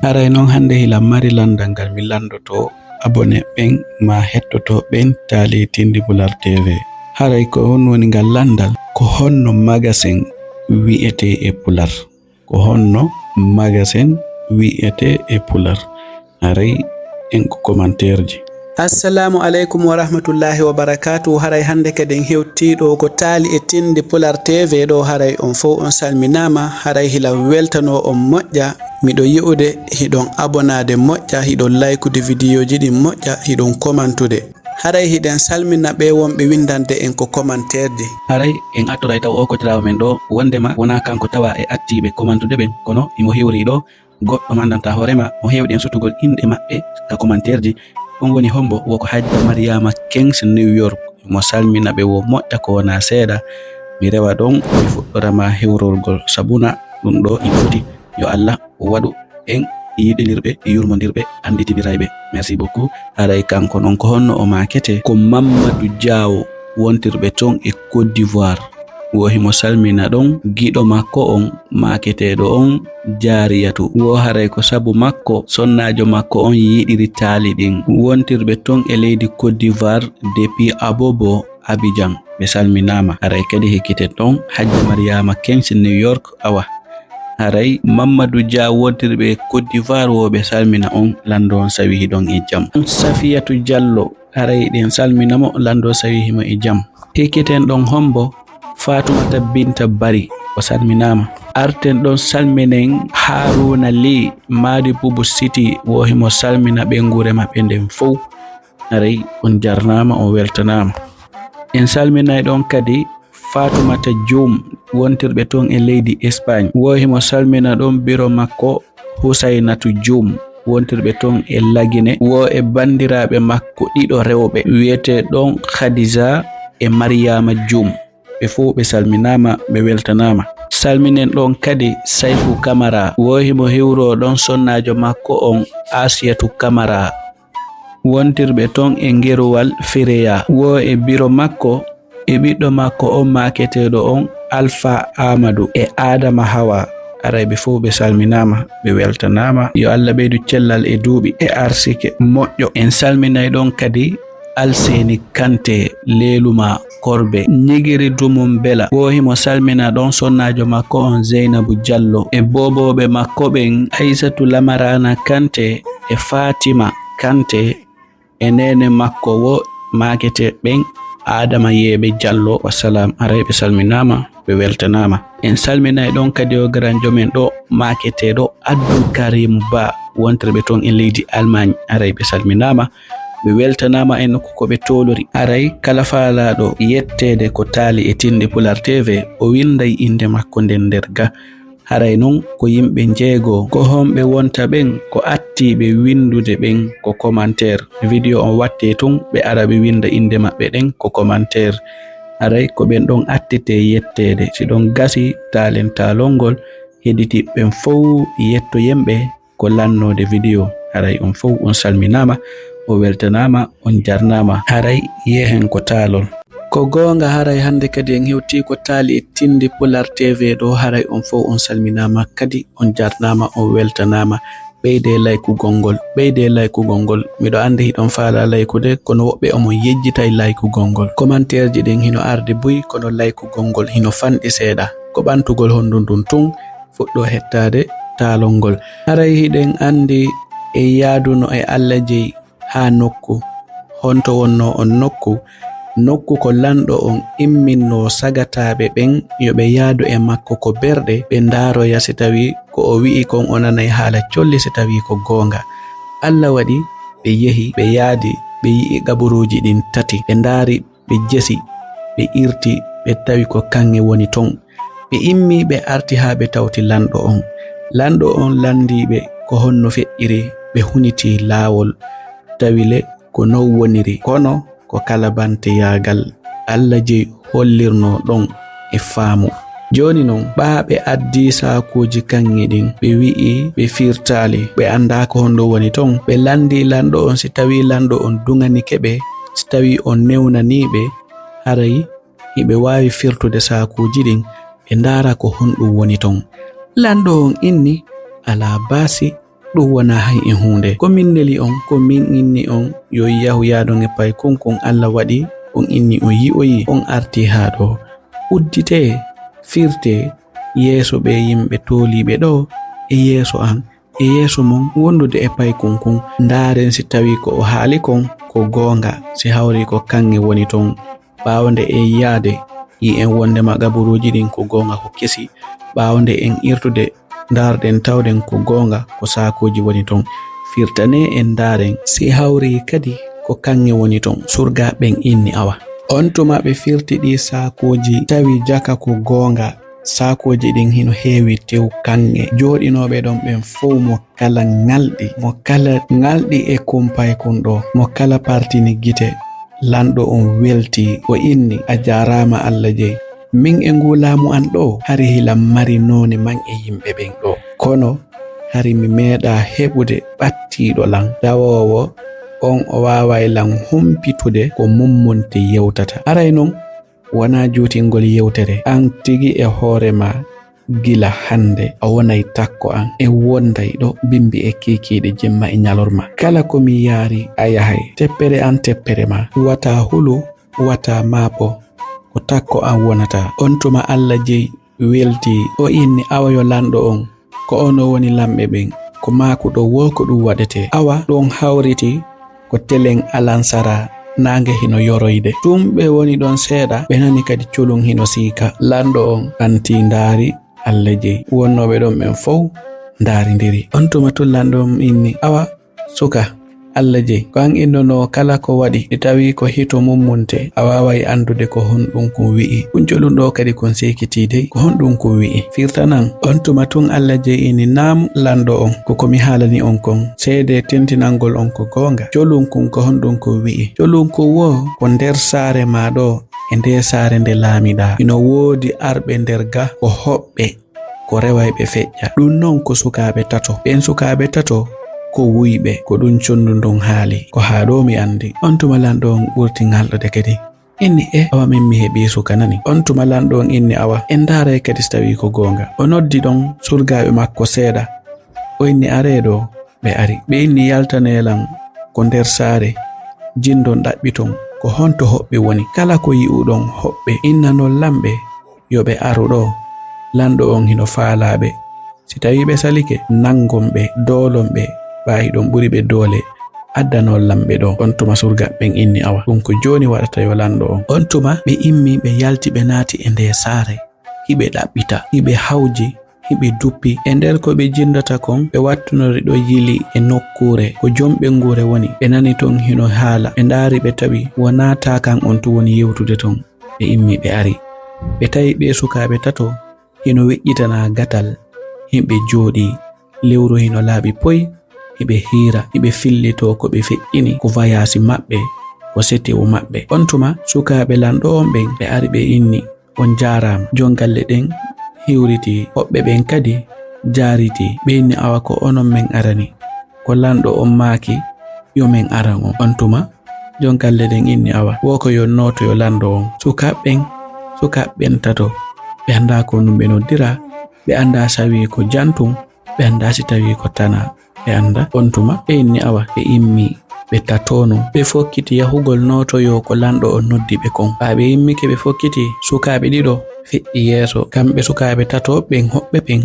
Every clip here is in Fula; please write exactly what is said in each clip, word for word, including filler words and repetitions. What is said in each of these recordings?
Haray noon hannde hila mari lanndal ngal mi lanndotoo abone ɓen maa hettotoo ɓen taali e Tindi Pulaar T V. Haray ko on woni ngal lanndal, ko honno magasin wi'etee e Pular? Ko honno magasin wi'etee e Pular? Haray en ko commentaire ji. Assalaamu aleykum wa rahmatullaahi wa barakaatuhu. Haray hannde kadi en hewtii ɗo ko taali e Tindi Pulaar T V ɗo. Haray on fow on salminaama. Haray hila weltanoo on moƴƴa. Miɗo yi'ude hiɗon abonaade moƴƴa, hiɗon laykude vidiyooji ɗin moƴƴa, hiɗon komantude. Haray hiɗen salmina ɓee wonɓe winndande en ko commentaire ji. Haray en attoray taw oo kotiraawo men ɗo, wonndema wonaa kanko tawa e attiiɓe komantude ɓen, kono himo hewrii ɗo. Goɗɗo manndantaa hoore maa, mo heewɗen sutugol inɗe maɓɓe ka commentaire ji. On woni hombo? Wo ko Hajja Mariama Kings New York. Mo salmina ɓe wo moƴƴa ko wonaa seeɗa. Mi rewa ɗon, mi fuɗɗora maa hewrorgol sabuna ɗum ɗo ina foti. Yo Allah waɗu en yiɗinirɓe, yurmondirɓe, annditinirayɓe. Merci beaucoup. Haray kanko non ko honno o maakete? Ko Mamadou Diawo, wontirɓe ton e Côte d'Ivoire. Wo himo salmina ɗon giɗo makko on, maaketeeɗo on, Jaariyatu. Wo haray ko sabu makko sonnaajo makko on yiɗiri taali ɗin. Wontirɓe ton e leydi Côte d'Ivoire, depuis Abobo, Abidjan. Ɓe salminaama. Haray kadi hikkiten ɗon Hajja Mariama Kings New York, awa. Haray Mamadou Dia wontirɓe e Côte d'Ivoire wo ɓe salmina on, lanndo on sawi hiɗon e jam. Safiyatu Diallo, haray ɗen salmina mo, lanndo sawi himo e jam. Hikkiten ɗon hombo? Fatumata Binta Bari, o salminaama. Arten ɗon salminen Haruna Ly, Madi Bubu City, wo himo salmina ɓeynguure maɓɓe nden fow. Haray on jarnaama, on weltanaama. En salminay ɗon kadi Fatumata Dioum, wontirɓe ton e leydi Espagne. Wo himo salmina ɗon biro makko Husaynatu Dioum, wontirɓe ton e Lagine. Wo e banndiraaɓe makko ɗiɗo rewɓe, wi'etee ɗon Khadija e Mariama Dioum. Ɓe fow ɓe salminaama, ɓe weltanaama. Salminen ɗon kadi Sayku Kamara. Wo himo hiwroo ɗon sonnaajo makko on Asiyatu Kamara. Wontirɓe ton e Ngeruwal Fireya. Wo e biro makko e ɓiɗɗo makko on maaketeeɗo on Alfa Amadou e Adama Hawa. Haray ɓe fow ɓe salminaama, ɓe weltanaama. Yo Allah ɓeydu cellal e duuɓi e arsike moƴƴo. En salminay ɗon kadi Alseni Kante, Leeluma Korbe, Ñigiri Dumum Bela. Wo himo salmina ɗon sonnaajo makko on Zeynabu Diallo e boobooɓe makko ɓen Aysatu Lamarana Kante e Fatima Kante e neene makko wo maakete ɓen Adama Yeeɓe Diallo. Wassalam, haray ɓe salminaama, ɓe weltanaama. En salminay ɗon kadi o garanjo men ɗo maaketeeɗo Abdul Karim Ba, wontirɓe ton e leydi Allemagne. Haray ɓe salminaama, ɓe weltanaama e nokku ko ɓe toolori. Haray kala faalaaɗo yetteede ko taali e Tindi Pulaar T V, o winnday innde makko nden nder ga. Haray non ko yimɓe njeego. Ko honɓe wonta ɓen? Ko attiiɓe winndude ɓen ko commentaire. Video on wattee tun, ɓe ara ɓe winnda innde maɓɓe ɗen ko commentaire. Haray ko ɓen ɗon attetee yetteede. Si ɗon gasi, taalen taalol ngol, heɗitiiɓe ɓen fow yettoyen ɓe ko lannoode video. Haray on fow on salminaama, on weltanaama, on jarnaama. Haray yehen ko taalol. Ko goonga, haray hannde kadi en hewtii ko taali e Tindi Pulaar T V ɗo. Haray on fow on salminaama kadi, on jarnaama, on weltanaama. Ɓeydee laykugol ngol, ɓeydee laykugol ngol. Miɗo anndi hiɗon faalaa laykude, kono woɓɓe omon yejjitay laykugol ngol. Commentaire ji ɗin hino ardi buy, kono laykugol ngol hino fanɗi seeɗa. Ko ɓantugol honndu ndun tun fuɗɗoo hettaade taalol ngol. Haray hiɗen anndi en yaaduno e Alla jeyi haa nokku. Honto wonnoo on nokku? Nokku ko lanɗo on imminnoo sagataaɓe ɓen yo ɓe yaadu e makko ko berɗe, ɓe ndaaroya si tawii ko o wi'i kon o nanay haala colli, si tawii ko goonga. Alla waɗi ɓe yehi, ɓe yaadi, ɓe yi'i qaburuuji ɗin tati, ɓe ndaari, ɓe jesi, ɓe irti, ɓe tawi ko kaŋŋe woni ton. Ɓe immii, ɓe arti haa ɓe tawti lanɗo on. Lanɗo on lanndii ɓe ko honno feƴƴiri, ɓe hunitii laawol, tawi le ko non woniri. Kono ko kalabanteyaagal Alla jeyi hollirnoo ɗon e faamu. Jooni non, ɓaa ɓe addii saakuuji kaŋŋe ɗin, ɓe wi'i ɓe firtaali, ɓe anndaa ko honɗun woni ton. Ɓe lanndii lanɗo on, si tawii lanɗo on duŋanike ɓe, si tawii on newnanii ɓe, haray hiɓe waawi firtude saakuuji ɗin, ɓe ndaara ko honɗun woni ton. Lanɗo on inni, alaa baasi, Ɗum wonaa hay e huunde. Ko min neli on, ko min inni on yo yahu yaadon e paykun kun Alla waɗi, on inni on yi'oyii, on artii haa ɗoo. Udditee, firtee yeeso ɓee yimɓe tooliiɓe ɗoo, e yeeso an, e yeeso mon wondude e paykun kun. Ndaaren si tawii ko o haali kon ko goonga, si hawrii ko kaŋŋe woni ton. Ɓaawo nde en yaade, yi'en wonndema gaburuuji ɗin ko goonga ko kesi. Ɓaawo nde en irtude, ndaarɗen tawɗen ko goonga ko saakooji woni ton. Firtanee en ndaaren si hawrii kadi ko kaŋŋe woni ton. Surgaaɓe ɓen inni awa. On tuma ɓe firti ɗii saakooji, tawi jaka ko goonga. Saakooji ɗin hino heewi tew kaŋŋe. Jooɗinooɓe ɗon ɓen fow mo kala ŋalɗi, mo kala ŋalɗi e kumpay kun ɗoo, mo kala partini gite. Lanɗo on weltii, o inni, "A jaaraama Alla jey. Min e nguu laamu an ɗoo, hari hila mari noone man e yimɓe ɓen ɗoo. Kono hari mi meeɗaa heɓude ɓattiiɗo lan. Dawoowo on o waaway lan humpitude ko mummunte yewtata. Aray non, wonaa juutingol yewtere, an tigi e hoore maa, gila hannde a wonay takko an, en wonday ɗoo bimbi e kiikiiɗe jemma e ñalorma. Kala ko mi yaari a yahay, teppere an teppere maa, wata hulu, wata maapo, ko takko an wonata." On tuma Alla jey weltii, o inni, "Awa yo lanɗo on, ko onon woni lamɓe ɓen, ko maakuɗo woo ko ɗum waɗetee." Awa ɗum hawriti ko telen alansara, naange hino yoroyde. Tun ɓe woni ɗon seeɗa, ɓe nani kadi colun hino siika. Lanɗo on ɓanti ndaari Alla jey. Wonnooɓe ɗon ɓen fow ndaarindiri. On tuma tun lanɗo on inni, "Awa, suka, Alla jey, ko an innonoo kala ko waɗi, si tawii ko hito mummunte, a waaway anndude ko honɗun kun wi'i. Kun colun ɗoo kadi kun siikiti dey, ko honɗun kun wi'i? Firtanan." On tuma tun Alla jey inni, "Naam, lanɗo on, ko ko mi haalani on kon, seedee tentinangol on ko goonga. Colun kun ko honɗun kun wi'i? Colun kun woo ko nder saare maa ɗoo, e ndee saare nde laamiɗaa. Hino woodi arɓe nder gaa ko hoɓɓe, ko rewayɓe feƴƴa. Ɗun non ko sukaaɓe tato. Ɓen sukaaɓe tato ko wuyɓe. Ko ɗun condu ndun haali. Ko haa ɗoo mi anndi." On tuma lanɗo on ɓurti ŋalɗude kadi. Inni, "E, awa min mi heɓii suka nani." On tuma lanɗo on inni, "Awa, en ndaaray kadi si tawii ko goonga." O noddi ɗon surgaaɓe makko seeɗa. O inni, "Aree ɗoo." Ɓe ari. Ɓe inni, "Yaltanee lan ko nder saare, jindon ɗaɓɓiton ko honto hoɓɓe woni. Kala ko yi'uɗon hoɓɓe, innanon lan ɓe yo ɓe aru ɗoo. Lanɗo on hino faalaa ɓe. Si tawii ɓe salike, nangon ɓe, doolon ɓe, ɓaa hiɗon ɓuri ɓe doole, addanon lan ɓe ɗoo." On tuma surgaaɓe ɓen inni, "Awa, ɗun ko jooni waɗata yo lanɗo on." On tuma ɓe immi, ɓe yalti, ɓe naati e ndee saare, hiɓe ɗaɓɓita, hiɓe hawji, hiɓe duppi. E nder ko ɓe jindata kon, ɓe wattunori ɗoo yili e nokkuure ko jom ɓe nguure woni. Ɓe nani ton hino haala, ɓe ndaari, ɓe tawi wonaa taakan on tun woni yewtude ton. Ɓe immi, ɓe ari. Ɓe tawi ɓee sukaaɓe tato hino weƴƴitanaa gatal, hiɓe jooɗii. Lewru hino laaɓi poy, hiɓe hiira, hiɓe fillitoo ko ɓe feƴƴini, ko vayaasi maɓɓe, ko setewu maɓɓe. On tuma, sukaaɓe lanɗo on ɓen, ɓe ari, ɓe inni, "On jaaraama." Jon galle ɗen hiwriti, hoɓɓe ɓen kadi jaariti. Ɓe inni, "Awa, ko onon men arani." Ko lanɗo on maaki, "Yo men aran on." On tuma, jon galle ɗen inni, "Awa, woo ko yo nooto yo lanɗo on." Sukaaɓe ɓen, sukaaɓe ɓen tato, ɓe anndaa ko honɗun ɓe noddiraa, ɓe anndaa si tawii ko jantun, ɓe anndaa si tawii ko tanaa, ɓe anndaa. On tuma, ɓe inni, "Awa, ɓe immi, ɓe tatoo non." Ɓe fokkiti yahugol nootoyoo ko lanɗo on noddi ɓe kon. Ɓaa ɓe immike, ɓe fokkiti, sukaaɓe ɗiɗo feƴƴi yeeso. Kamɓe sukaaɓe tato ɓen, hoɓɓe ɓen,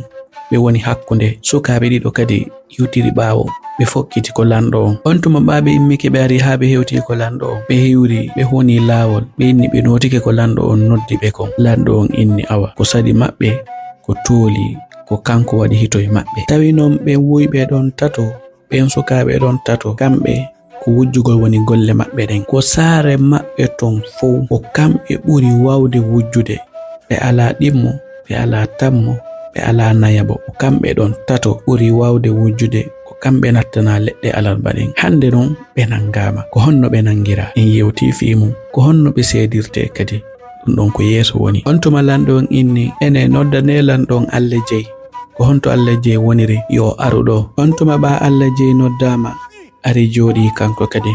ɓe woni hakkunde. Sukaaɓe ɗiɗo kadi iwtiri ɓaawo, ɓe fokkiti ko lanɗo on. On tuma ɓaa ɓe immike, ɓe ari haa ɓe hewti ko lanɗo on. Ɓe hiwri, ɓe honii laawol, ɓe inni ɓe nootike ko lanɗo on noddi ɓe kon. Lanɗo on inni, "Awa, ko saɗi maɓɓe, ko tooli, ko kanko waɗi hito e maɓɓe." Tawi non ɓen wuyɓe ɗon tato, ɓen sukaaɓe ɗon tato, kamɓe ko wujjugol woni golle maɓɓe ɗen. Ko saare maɓɓe ton fow, ko kamɓe ɓuri waawde wujjude. Ɓe alaa ɗimmo, ɓe alaa tammo, ɓe alaa nayabo. Ko kamɓe ɗon tato ɓuri waawde wujjude, ko kamɓe nattanaa leɗɗe alarba ɗen. Hannde non ɓe nanngaama. Ko honno ɓe nanngiraa? En yewtii fii mun. Ko honno ɓe seedirtee kadi? Ɗun ɗon ko yeeso woni. On tuma lanɗo on inni, "Enee, noddanee lanɗo on Alla jey. Ko honto Alla jey woniri? Yo o aru ɗoo." On tuma ɓaa Alla jey noddaama, ari jooɗii kanko kadi.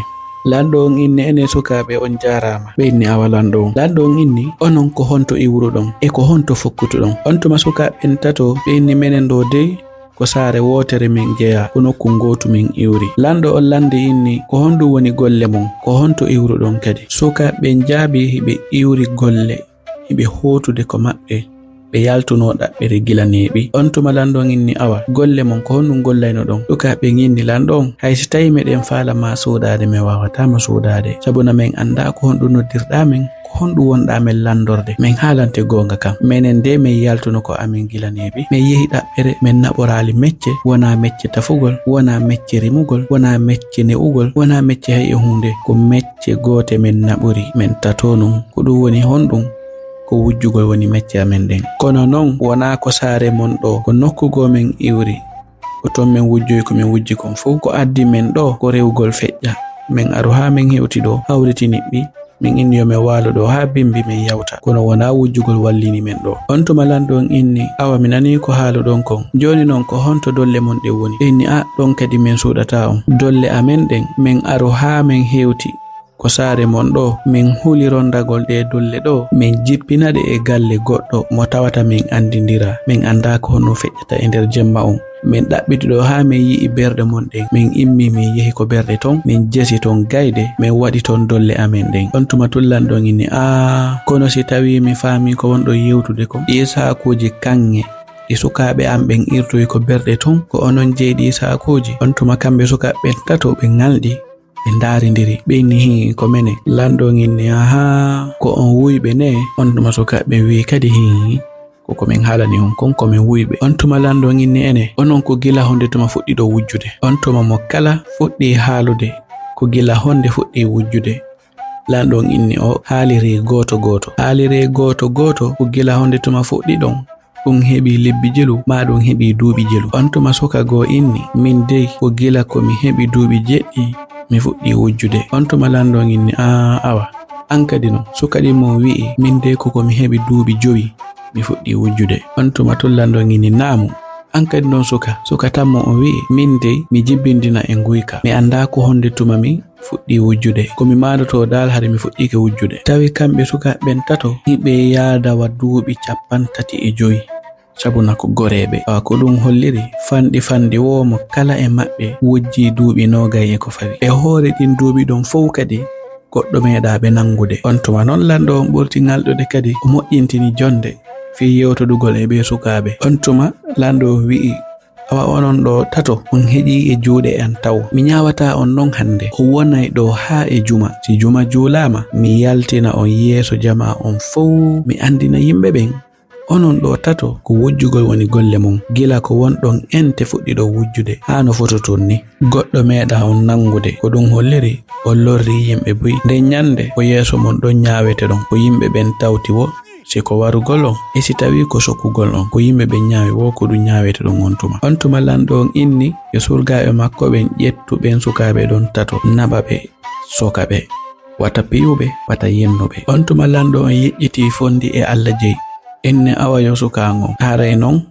Lanɗo on inni, "Enee sukaaɓe, on jaaraama." Ɓe inni, "Awa lanɗo on." Lanɗo on inni, "Onon ko honto iwruɗon? E ko honto fokkutuɗon?" On tuma sukaaɓe ɓen tato, ɓe inni, "Menen ɗoo dey, Ko saare wootere min jeyaa, ko nokku ngootu min iwri. Lanɗo on lanndi inni, ko honɗum woni golle mon? Ko honto iwruɗon kadi? Sukaaɓe ɓen jaabii hiɓe iwri golle, hiɓe hootude ko maɓɓe. Ɓe yaltunoo ɗaɓɓere gila neeɓi. On tuma lanɗo on inni, awa, golle mon ko honɗum gollaynoɗon? Sukaaɓe ɓen inni lanɗo on, hay si tawii meɗen faala maa suuɗaade, men waawataa ma suuɗaade. Sabu na men anndaa ko honɗum noddirɗaa men, ko honɗum wonɗaa men lanndorde. Men haalante goonga kan. Menen de men yaltuno ko amen gila neeɓi. Men yehi ɗaɓɓere, men naɓoraali mecce, wonaa mecce tafugol, wonaa mecce rimugol, wonaa mecce ne'ugol, wonaa mecce hay e huunde. Ko mecce goote men naɓori, men tato non. Ko ɗum woni honɗum? Ko wujjugol woni mecce amen ɗen. Kono non, wonaa ko saare mon ɗoo, ko nokku goo men iwri. Ko ton men wujjoyi ko men wujji kon fow. Ko addi men ɗoo, ko rewugol feƴƴa. Men aru haa men hewti ɗoo, hawriti niɓɓi. Min inni yo men waalo ɗoo haa bimbi men yawta. Kono wonaa wujjugol wallini men ɗoo. On tuma lanɗo on inni, awa mi nanii ko haaloɗon kon. Jooni non ko honto dolle mon ɗen woni? Ɓe inni, a, ɗon kadi men suuɗataa on. Dolle amen ɗen, men aru haa men hewti. Ko saare mon ɗoo, min huli ronndagol ɗee dolle ɗoo, min jippina ɗe e galle goɗɗo mo tawata min anndindiraa, min anndaa ko honno feƴƴata e nder jemma on. Min ɗaɓɓiti ɗoo haa min yi'i berɗe mon ɗen, min immii min yehi ko berɗe ton, min jesi ton gayɗe, min waɗi ton dolle amen ɗen. On tuma tun lanɗo on inni, aa, kono si tawii mi faamii ko wonɗon yewtude kon, ɗii saakuuji kaŋŋe ɗi sukaaɓe an ɓen irtoyi ko berɗe ton, ko onon jeyi ɗii saakuuji? On tuma kamɓe sukaaɓe ɓen tato ɓe ŋalɗi. Ɓe ndaarindiri, ɓe inni, hii, ko menen. Lanɗo on inni, ahaa, ko on wuyɓe nee? On tuma sukaaɓe ɓen wi'i kadi, hii, ko ko min haalani on kon, ko men wuyɓe. On tuma lanɗo on inni, ene, onon ko gila honde tuma fuɗɗiɗon wujjude? On tuma mo kala fuɗɗii haalude ko gila honde fuɗɗii wujjude. Lanɗo on inni, o haaliri gooto gooto. Haaliri gooto gooto ko gila honde tuma fuɗɗiɗon. Ɗum heɓi lebbi jelu, maa ɗum heɓi duuɓi jelu. On tuma suka goo inni, min dey ko gila ko mi heɓi duuɓi jeɗɗi, mi fuɗɗii wujjude. On tuma lanɗo on inni, aa, awa. An kadi non, suka ɗin mo wi'i, min dey ko ko mi heɓi duuɓi jowi, mi fuɗɗii wujjude. On tuma tun lanɗo on inni, naamu. An kadi non suka, suka tammo on wi'i, min dey mi jibbindina e nguyka. Mi anndaa ko honde tuma mi fuɗɗii wujjude. Ko mi maandotoo daal hari mi fuɗɗiike wujjude. Tawi kamɓe sukaaɓe ɓen tato, hiɓe yaadawa duuɓi cappanɗe tati e jowi. Sabu na ko goreeɓe. Awa ko ɗum holliri, fanɗi fanɗi woo mo kala e maɓɓe wujjii duuɓi noogay e ko fawi. E hoore ɗin duuɓi ɗon fow kadi, goɗɗo meeɗaa ɓe nanngude. On tuma non lanɗo on ɓurti ŋalɗude kadi, o moƴƴintini jonnde fii yewtodugol e ɓee sukaaɓe. On tuma lanɗo on wi'i, awa onon ɗoo tato, on heƴii e juuɗe an taw. Mi ñaawataa on non hannde. O wonay ɗoo haa e juma. Si juma juulaama, mi yaltina on yeeso jamaa on fow, mi anndina yimɓe ɓen. Onon ɗoo tato, ko wujjugol woni golle mon. Gila ko wonɗon ente fuɗɗiɗon wujjude, haa no fototon ni. Goɗɗo meeɗaa on nanngude. Ko ɗum holliri, o lorri yimɓe buy. Nden ñannde, ko yeeso mon ɗon ñaaweteɗon. Ko yimɓe ɓen tawti wo si ko warugol on, e si tawii ko sokkugol on, ko yimɓe ɓen ñaawi woo ko ɗum ñaaweteɗon on tuma. On tuma lanɗo on inni yo surgaaɓe makko ɓen ƴettu ɓen sukaaɓe ɗon tato, naɓa ɓe, soka ɓe, wata piyuɓe, wata yennuɓe. On tuma lanɗo on yeƴƴitii fondi e Alla jeyi. Inni, awa yo sukaa ngon, haray non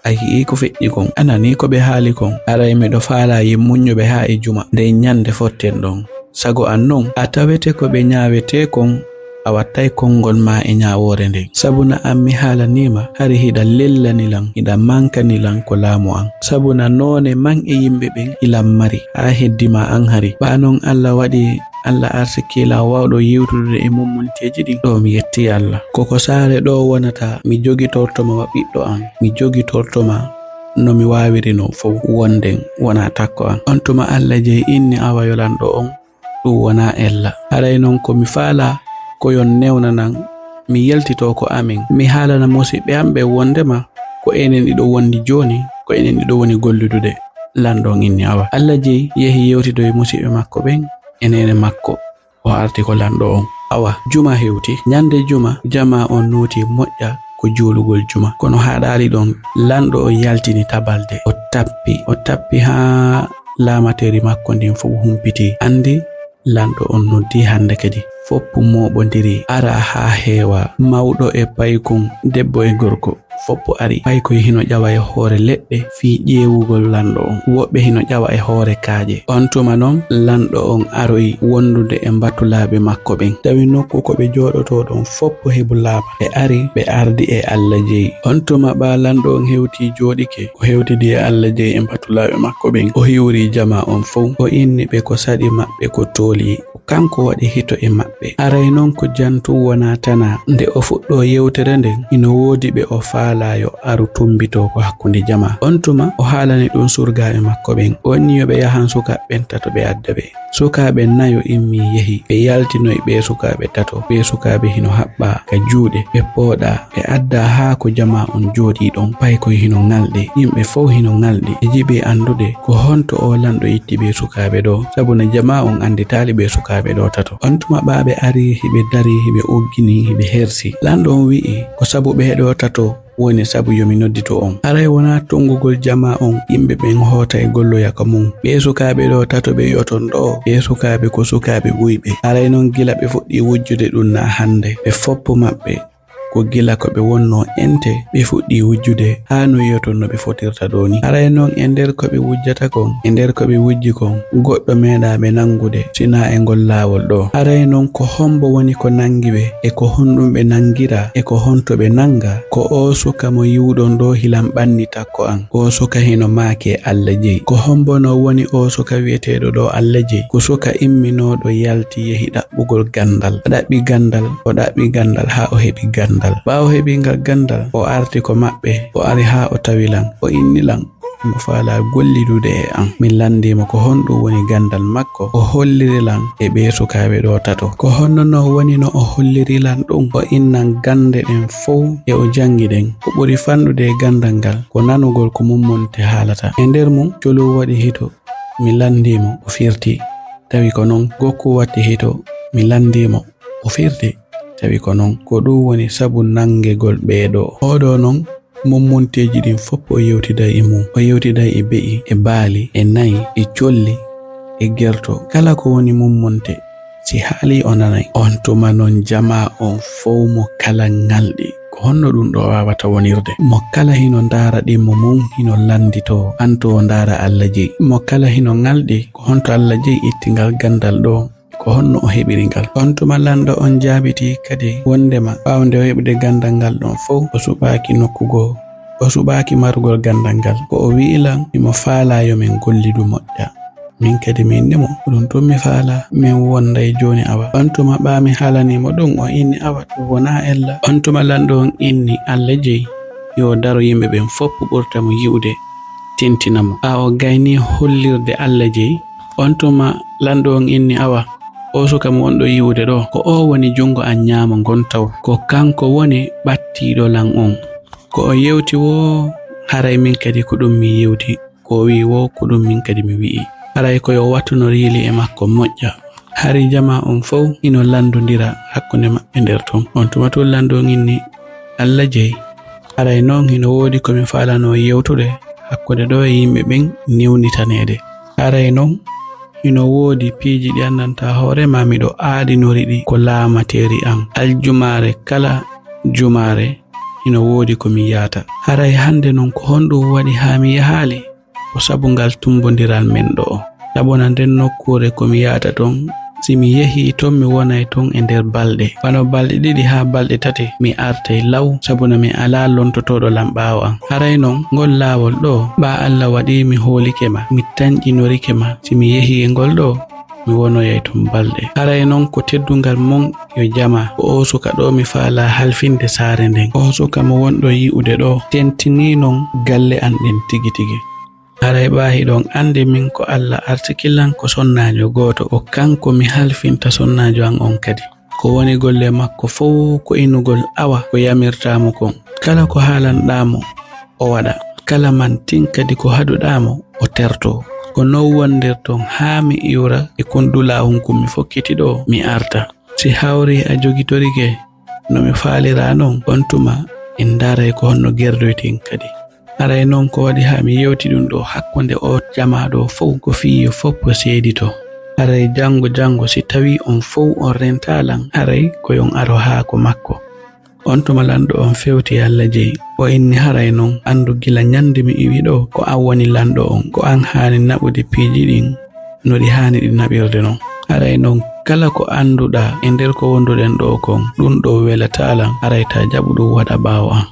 a yi'ii ko feƴƴi kon, a nanii ko ɓe haali kon, haray miɗo faalaa yimmuññuɓe haa e juma, nden ñannde fotten ɗon. Sago an non, a tawete ko ɓe ñaawetee kon, a wattay konngol maa e ñaawoore nden. Sabu na an mi haalanii ma, hari hiɗa lellani lan, hiɗa mankani lan ko laamu an. Sabu na noone man e yimɓe ɓen ilan mari, haa heddi ma an hari. Ɓaa non Alla waɗi, Alla arsikii lan waawɗo yewtude e mummunteeji ɗin. Ɗoo mi yettii Alla. Ko ko saare ɗoo wonata, mi jogitorto ma wa ɓiɗɗo an. Mi jogitorto ma no mi waawiri non fow, wonden wonaa takko an. On tuma Alla jeyi inni, awa yo lanɗo on, ɗum wonaa ella. Haray non ko mi faalaa ko yo on newnanan mi yaltitoo ko amen. Mi haalana musiɓɓe an ɓen wonndema ko enen ɗiɗo wondi jooni, ko enen ɗiɗo woni gollidude. Lanɗo on inni, awa. Alla jeyi yehi yewtidoyi musiɓɓe makko ɓen e neene makko. O arti ko lanɗo on. Awa, juma hewti. Ñannde juma, jamaa on nooti moƴƴa ko juulugol juma. Kono haaɗaali ɗon, lanɗo on yaltini tabalde. O tappi, o tappi haa laamateeri makko ndin fow humpitii. Anndi, lanɗo on noddii hannde kadi. foppu mooɓondiri, ara haa heewa, mawɗo e paykun, debbo e gorko. Foppu ari, paykoy hino ƴawa e hoore leɗɗe fii ƴeewugol lanɗo on. Woɓɓe hino ƴawa e hoore kaaƴe. On tuma non, lanɗo on aroyi wondude e mbatulaaɓe makko ɓen. Tawi nokku ko ɓe jooɗotoo ɗon foppu hebulaama. Ɓe ari, ɓe ardi e Alla jeyi. On tuma ɓaa lanɗo on hewtii jooɗike, o hewtidi e Alla jeyi e mbatulaaɓe makko ɓen. O hiwri jamaa on fow. O inni ɓe ko saɗi maɓɓe ko tooli. Kanko waɗi hito e maɓɓe. Aray non ko jantu wonaa tanaa. Nde o fuɗɗoo yewtere nden, hino woodi ɓe o faalaa yo aru tumbitoo ko hakkunde jamaa. On tuma o haalani ɗun surgaaɓe makko ɓen. O inni yo ɓe yahan sukaaɓe ɓen tato ɓe adda ɓe. Sukaaɓe nayo immii yehi. Ɓe yaltinoyi ɓee sukaaɓe tato. Ɓee sukaaɓe hino haɓɓaa ka juuɗe. Ɓe pooɗaa. Ɓe addaa haa ko jamaa on jooɗii ɗon, paykoy hino ŋalɗi, yimɓe fow hino ŋalɗi, ɓe jiɓii anndude ko honto oo lanɗo itti ɓee sukaaɓe ɗoo, sabu no jamaa on annditaali ɓee sukaaɓe ɗoo tato. On tuma ɓaa ɓe arii, hiɓe darii, hiɓe ugginii, hiɓe hersi. Lanɗo on wi'i, ko sabu ɓee ɗoo tato woni sabu yo mi noddito on. Aray wonaa tonngugol jamaa on, yimɓe ɓen hoota e golloya ka mun. Ɓee sukaaɓe ɗoo tato ɓe yi'oton ɗoo, ɓee sukaaɓe ko sukaaɓe wuyɓe. Aray non gila ɓe fuɗɗii wujjude ɗun naa hannde, ɓe foppu maɓɓe ko gila ko ɓe wonnoo ente ɓe fuɗɗii wujjude haa no yi'oton no ɓe fotirta ɗoo nii. Aray non e nder ko ɓe wujjata kon, e nder ko ɓe wujji kon, goɗɗo meeɗaa ɓe nanngude, sinaa e ngol laawol ɗoo. Aray non ko hombo woni ko nanngi ɓe, e ko honɗum ɓe nanngiraa, e ko honto ɓe nanngaa? Ko oo suka mo yi'uɗon ɗoo hilan ɓanni takko an. Oo suka hino maaki e Alla jeyi. Ko hombo no woni oo suka wi'eteeɗo ɗoo Alla jeyi? Ko suka imminooɗo yalti yehi ɗaɓɓugol ganndal. O ɗaɓɓi ganndal, o ɗaɓɓi ganndal haa o heɓi ganndal. Ɓaawo heɓii ngal ganndal, o arti ko maɓɓe, o ari haa o tawi lan, o inni lan, himo faalaa gollidude e an. Mi lanndii mo ko honɗum woni ganndal makko, o holliri lan e ɓee sukaaɓe ɗoo tato. Ko honno non woni no o holliri lan ɗum? O innan gannde ɗen fow ɗe o janngi ɗen. Ko ɓuri fanɗude e ganndal ngal, ko nanugol ko mummonte haalata. E nder mun, coluu waɗi hito, mi lanndii mo, o firti. Tawi ko non, gokku watti hito, mi lanndii mo, o firti. Tawi ko non, ko ɗum woni sabu nanngegol ɓee ɗoo. Oo ɗoo non, mummonteeji ɗin fow o yewtiday e mun. O yewtiday e be'i, e baali, e nayi, e colli, e gerto. Kala ko woni mummonte, si haalii o nanay. On tuma non jamaa on fow mo kala ŋalɗi. Ko honno ɗum ɗoo waawata wonirde? Mo kala hino ndaara ɗimmo mun, hino lannditoo, an to o ndaara Alla jeyi. Mo kala hino ŋalɗi, ko honto Alla jeyi ittingal ganndal ɗoo? Ko honno o heɓiri ngal? On tuma lanɗo on jaabitii kadi wonndema ɓaawo nde o heɓude ganndal ngal ɗon fow, o suɓaaki nokku goo. O suɓaaki marugol ganndal ngal. Ko o wi'i lan, himo faalaa yo min gollidu moƴƴa. Min kadi mi inni mo, ko ɗum tun mi faalaa, min wonday jooni awa. On tuma ɓaa mi haalanii mo ɗum, o inni awa, ɗum wonaa ella. On tuma lanɗo on inni Alla jeyi, yo o daro yimɓe ɓen fow ɓurta mo yi'ude, tintina mo. Ɓaa o gaynii hollirde Alla jeyi, on tuma lanɗo on inni awa, oo suka mo wonɗo yi'ude ɗoo, ko oo woni junngo an ɲaamo ngon taw. Ko kanko woni ɓattiiɗo lan on. Ko o yewti woo, haray min kadi ko ɗum mi yewti. Ko o wi'i woo, ko ɗum min kadi mi wi'i. Haray ko yo wattunor yili e makko moƴƴa. Hari jamaa on fow hino lanndondira hakkunde maɓɓe nder ton. On tuma tun lanɗo on inni, Alla jeyi. Haray non hino woodi ko mi faalanoo yewtude hakkunde ɗoo e yimɓe ɓen newnitaneede. Haray non hino woodi piiji ɗi anndantaa hoore maa miɗo aadinori ɗi ko laamateeri an. Aljumaare kala jumaare hino woodi ko mi yaata. Haray hannde non ko honɗum waɗi haa mi yahaali? Ko sabu ngal tumbondiral men ɗoo. Sabu na nden nokkuure ko mi yaata ton, si mi yehii ton, mi wonay ton e nder balɗe. Wano balɗe ɗiɗi haa balɗe tati, mi artay law, sabu na mi alaa lontotooɗo lan ɓaawo an. Haray non, ngol laawol ɗoo, ɓaa Alla waɗii mi hoolike ma, mi tanƴinorike ma, si mi yehii e ngol ɗoo, mi wonoyay ton balɗe. Haray non ko teddungal mon yo jamaa, ko oo suka ɗoo mi faalaa halfinde saare nden. Oo suka mo wonɗo yi'ude ɗoo, tentinii non galle an ɗen tigi tigi. Haray ɓaa hiɗon anndi min ko Alla arsiki lan ko sonnaajo gooto, ko kanko mi halfinta sonnaajo an on kadi. Ko woni golle makko fow ko inugol awa ko yamirtaa mo kon. Kala ko haalanɗaa mo, o waɗa. Kala mantin kadi ko haɗuɗaa mo, o tertoo. Ko non wondirton haa mi iwra e kun dulaa hun kun mi fokkiti ɗoo, mi arta. Si hawrii a jogitorike no mi faaliraa non, on tuma en ndaaray ko honno gerdoyten kadi. Haray non ko waɗi haa mi yewti ɗum ɗoo hakkunde oo jamaa ɗoo fow, ko fii yo foppo seedito. Haray janngo janngo si tawii on fow on rentaa lan, haray ko yo on aro haa ko makko. On tuma lanɗo on fewti Alla jeyi. O inni, haray non, anndu gila ñannde mi iwi ɗoo, ko an woni lanɗo on. Ko an haani naɓude piiji ɗin no ɗi haani ɗi naɓirde non. Haray non, kala ko annduɗaa e nder ko wonduɗen ɗoo kon, ɗun ɗoo welataa lan, haray taa jaɓu ɗun waɗa ɓaawo an.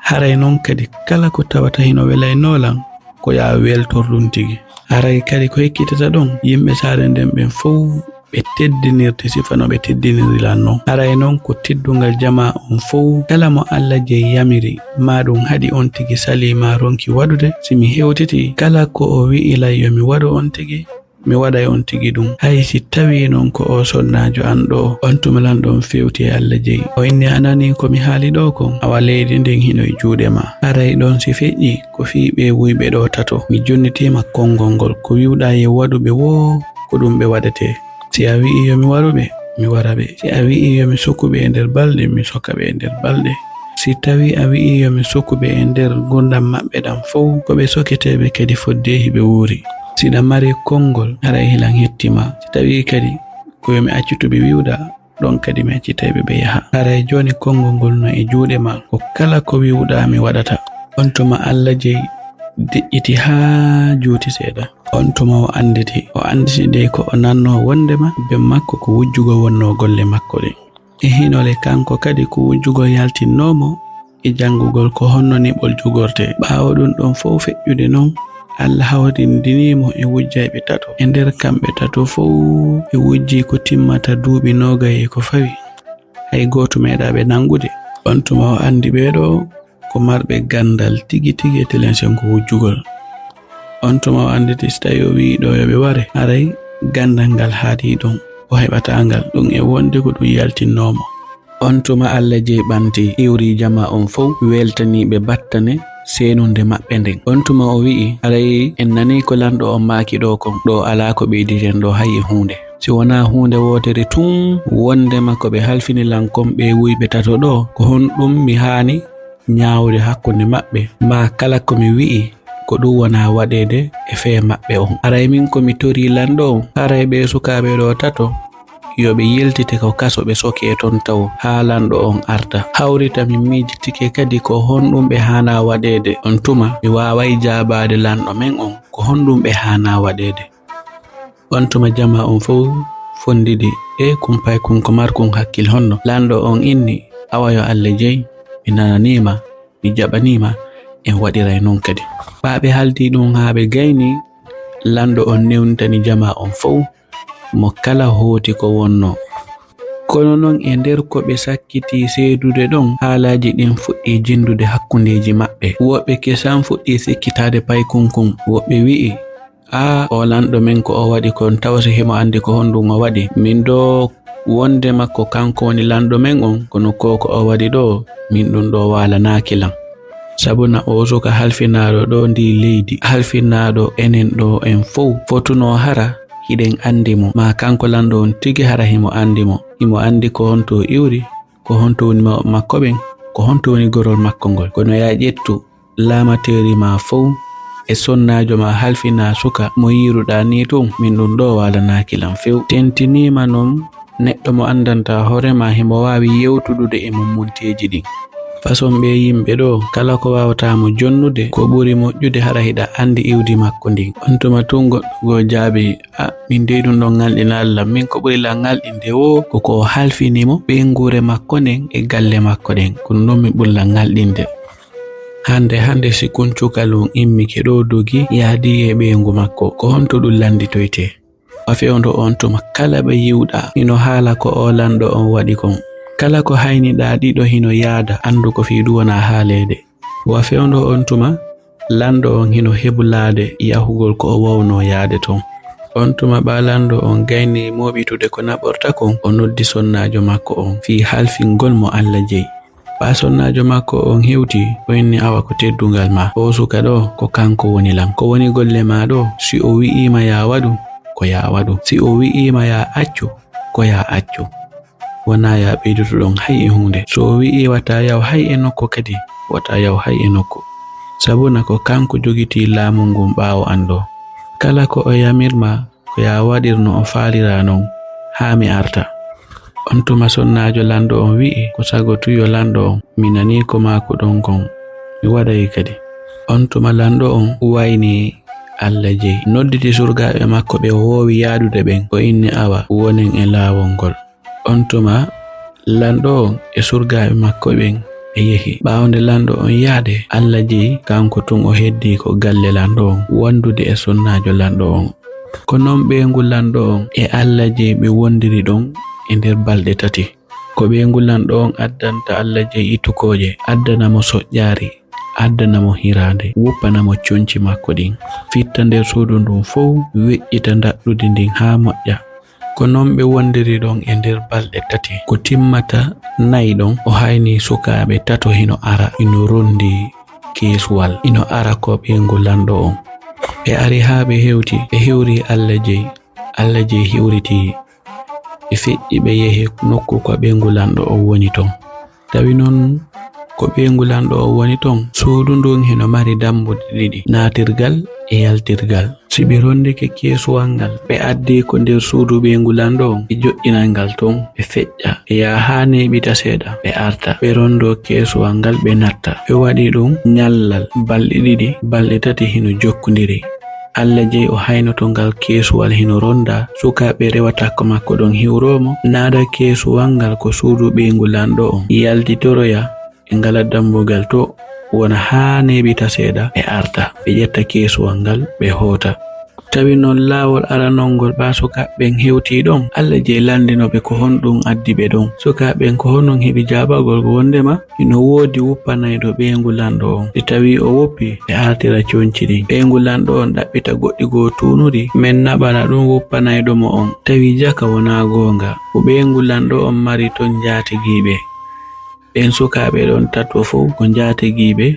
Haray non kadi, kala ko tawata hino welaynoo lan, ko yaa weltor ɗun tigi. Haray kadi ko hekkitata ɗon, yimɓe saare nden ɓen fow ɓe teddinirte sifa no ɓe teddiniri lan non. Haray non ko teddungal jamaa on fow, kala mo Alla jeyi yamiri, maa ɗun haɗi on tigi salii maa ronki waɗude, si mi hewtitii, kala ko o wi'i lan yo mi waɗu on tigi, mi waɗay on tigi ɗun. Hay si tawii non ko oo sonnaajo an ɗoo, on tuma lanɗo on fewti e Alla jeyi. O inni, a nanii ko mi haali ɗoo kon? Awa leydi ndin hino e juuɗe maa. Haray ɗon si feƴƴii, ko fii ɓee wuyɓe ɗoo tato. Mi jonnitii ma konngol ngol. Ko wi'uɗaa yo waɗu ɓe woo, ko ɗun ɓe waɗetee. Si a wi'ii yo mi waru ɓe, mi wara ɓe. Si a wi'ii yo mi soku ɓe e nder balɗe, mi soka ɓe e nder balɗe. Si tawii a wi'ii yo mi soku ɓe e nder ngurndan maɓɓe ɗan fow, ko ɓe soketeeɓe kadi fodde e hiɓe wuuri. Si ɗa mari konngol, haray hilan hetti ma. Si tawii kadi ko yo mi accu to ɓe wi'uɗaa, ɗon kadi mi accitay ɓe ɓe yaha. Haray jooni konngol ngol no e juuɗe maa, ko kala ko wi'uɗaa mi waɗata. On tuma Alla jeyi deƴƴiti haa juuti seeɗa. On tuma o annditi, o annditi dey ko o nannoo wonndema ben makko ko wujjugol wonnoo golle makko ɗen. E hino le kanko kadi ko wujjugol yaltinnoo mo e janngugol ko honno niɓol jogortee. Ɓaawo ɗun ɗon fow feƴƴude non, Alla hawrindinii mo e wujjayɓe tato. E nder kamɓe tato fow, ɓe wujjii ko timmata duuɓi noogay e ko fawi. Hay gooto meeɗaa ɓe nanngude. On tuma o anndi ɓee ɗoo ko marɓe ganndal tigi tigi e telensenko wujjugol. On tuma o annditi si tawii o wi'ii ɗoo yo ɓe ware, haray ganndal ngal haaɗii ɗon, o heɓataa ngal. Ɗun e wonde ko ɗun yaltinnoo mo. On tuma Alla jeyi ɓantii, iwri jamaa on fow, weltanii ɓe battane seenunde maɓɓe nden. On tuma o wi'i, haray en nanii ko lanɗo on maaki ɗoo kon, ɗoo alaa ko ɓeyditen ɗoo hay e huunde. Si wonaa huunde wootere tun, wonndema ko ɓe halfini lan kon ɓee wuyɓe tato ɗoo, ko honɗun mi haani ñaawude hakkunde maɓɓe, maa kala ko mi wi'i ko ɗun wonaa waɗeede e fee maɓɓe on. Haray min ko mi torii lanɗo on, haray ɓee sukaaɓe ɗoo tato, yo ɓe yiltite ko kaso ɓe sokee ton tawo haa lanɗo on arta. Hawrita min miijitike kadi ko honɗun ɓe haanaa waɗeede. On tuma mi waaway jaabaade lanɗo men on ko honɗun ɓe haanaa waɗeede. On tuma jamaa on fow fonndidi, e kun paykun ko markun hakkil honno. Lanɗo on inni, awa yo Alla jeyi, mi nananii ma, mi jaɓanii ma, en waɗiray non kadi. Ɓaa ɓe haaldi ɗun haa ɓe gayni, lanɗo on newnitani jamaa on fow mo kala hooti ko wonnoo. Kono non e nder ko ɓe sakkitii seedude ɗon, haalaaji ɗin fuɗɗii jinndude hakkundeeji maɓɓe. Woɓɓe kesan fuɗɗii sikkitaade paykun kun. Woɓɓe wi'i, aa, oo lanɗo men ko o waɗi kon, tawa si himo anndi ko honɗun o waɗi. Min ɗoo wonndema ko kanko woni lanɗo men on, kono ko ko o waɗi ɗoo, min ɗun ɗoo waalanaaki lan. Sabuna oo suka halfinaaɗo ɗoo ndii leydi, halfinaaɗo enen ɗoo en fow, fotunoo hara hiɗen anndi mo, maa kanko lanɗo on tigi hara himo anndi mo. Himo anndi ko honto o iwri, ko honto woni mawɓe makko ɓen, ko honto woni gorol makko ngol. Kono yaa ƴettu laamateeri maa fow e sonnaajo maa halfinaa suka mo yiiruɗaa nii tun, min ɗun ɗoo waalanaaki lan few. Tentiniima non neɗɗo mo anndantaa hoore maa himo waawi yewtudude e mummunteeji ɗin. Façon ɓee yimɓe ɗoo, kala ko waawataa mo jonnude, ko ɓuri moƴƴude hara hiɗa anndi iwdi makko ndin. On tuma tun goɗɗo goo jaabii, a, min dey ɗun ɗon ŋalɗinaali lan. Min ko ɓuri lan ŋalɗinde woo, ko ko o halfini mo, ɓeynguure makko nden e galle makko ɗen. Ko ɗun ɗon min ɓuri lan ŋalɗinde. Hannde, hannde si kun cukal on immike ɗoo dogi, yahdii e ɓeyngu makko, ko honto ɗun lannditoytee? Wa fewndo on tuma, kala ɓe yi'uɗaa hino haala ko oo lanɗo on waɗi kon. Kala ko hayniɗaa ɗiɗo hino yaada, anndu ko fii ɗun wonaa haaleede. Wa fewndo on tuma, lanɗo on hino hebulaade yahugol ko o wawnoo yaade ton. On tuma ɓaa lanɗo on gaynii mooɓitude ko naɓorta kon, o noddi sonnaajo makko on fii halfingol mo Alla jeyi. Ɓaa sonnaajo makko on hewtii, o inni, awa ko teddungal maa. Oo suka ɗoo, ko kanko woni lan. Ko woni golle maa ɗoo, si o wi'ii ma yaa waɗu, ko yaa waɗu. Si o wi'ii ma yaa accu, ko yaa accu. Wonaa yaa ɓeydoto ɗon hay e huunde. So o wi'ii wata yaw hay e nokku kadi, wata yaw hay e nokku. Sabuna ko kanko jogitii laamu ngun ɓaawo an ɗoo. Kala ko o yamir maa, ko yaa waɗir no o faaliraa non, haa mi arta. On tuma sonnaajo lanɗo on wi'i, ko sago tuyo lanɗo on, mi nanii ko maakuɗon kon, mi waɗay kadi. On tuma lanɗo on wayni Alla jeyi, nodditi surgaaɓe makko ɓe o woowi yaadude ɓen, o inni, awa, wonen e laawol ngol. On tuma lanɗo on e surgaaɓe makko ɓen ɓe yehi. Ɓaawo nde lanɗo on yaade, Alla jeyi, kanko tun o heddii ko galle lanɗo on, wondude e sonnaajo lanɗo on. Ko non ɓeyngu lanɗo on e Alla jeyi ɓe wondiri ɗon e nder balɗe tati. Ko ɓeyngu lanɗo on addanta Alla jeyi itukooje, addana mo soƴƴaari, addana mo hiraande, wuppana mo conci makko ɗin, fitta nder suudu ndun fow, weƴƴita ndaɗɗudi ndin haa moƴƴa. Ko non ɓe wondiri ɗon e nder balɗe tati. Ko timmata nayi ɗon, o hayni sukaaɓe tato hino ara, hino rondi keesuwal, hino ara ko ɓeyngu lanɗo on. Ɓe ari haa ɓe hewti, ɓe hewri Alla jeyi. Alla jeyi hewriti ɓe, feƴƴi ɓe yehi nokku ko ɓeyngu lanɗo on woni ton. Tawi non ko ɓeyngu lanɗo on woni ton, suudu ndun hino mari dambuɗe ɗiɗi, naatirgal e yaltirgal. Si ɓe rondike keesuwal ngal, ɓe addi ko nder suudu ɓeyngu lanɗo on, ɓe joƴƴinay ngal ton, ɓe feƴƴa, ɓe yaha haa neeɓita seeɗa, ɓe arta, ɓe rondo keesuwal ngal, ɓe natta. Ɓe waɗi ɗun ñallal balɗe ɗiɗi, balɗe tati hino jokkondiri. Alla jeyi o haynoto ngal keesuwal hino ronda, sukaaɓe rewa takko makko ɗon hiwroo mo, naada keesuwal ngal ko suudu ɓeyngu lanɗo on, yaltitoroya e ngala dambugal to, wona haa neeɓita seeɗa, ɓe arta, ɓe ƴetta keesuwal ngal, ɓe hoota. Tawi non laawol aranol ngol, ɓaa sukaaɓe ɓen hewtii ɗon, Alla jeyi lanndino ɓe ko honɗun addi ɓe ɗon. Sukaaɓe ɓen ko honɗun heɓi jaabagol? Ko wonndema hino woodi wuppanayɗo ɓeyngu lanɗo on. Si tawii o wuppii, ɓe artira conci ɗin. Ɓeyngu lanɗo on ɗaɓɓita goɗɗi goo tuunuɗi, men naɓana ɗun wuppanayɗo mo on. Tawi jaka wonaa goonga. Ko ɓeyngu lanɗo on mari ton njaatigiiɓe. Ɓen sukaaɓe ɗon tato fow ko njaatigiiɓe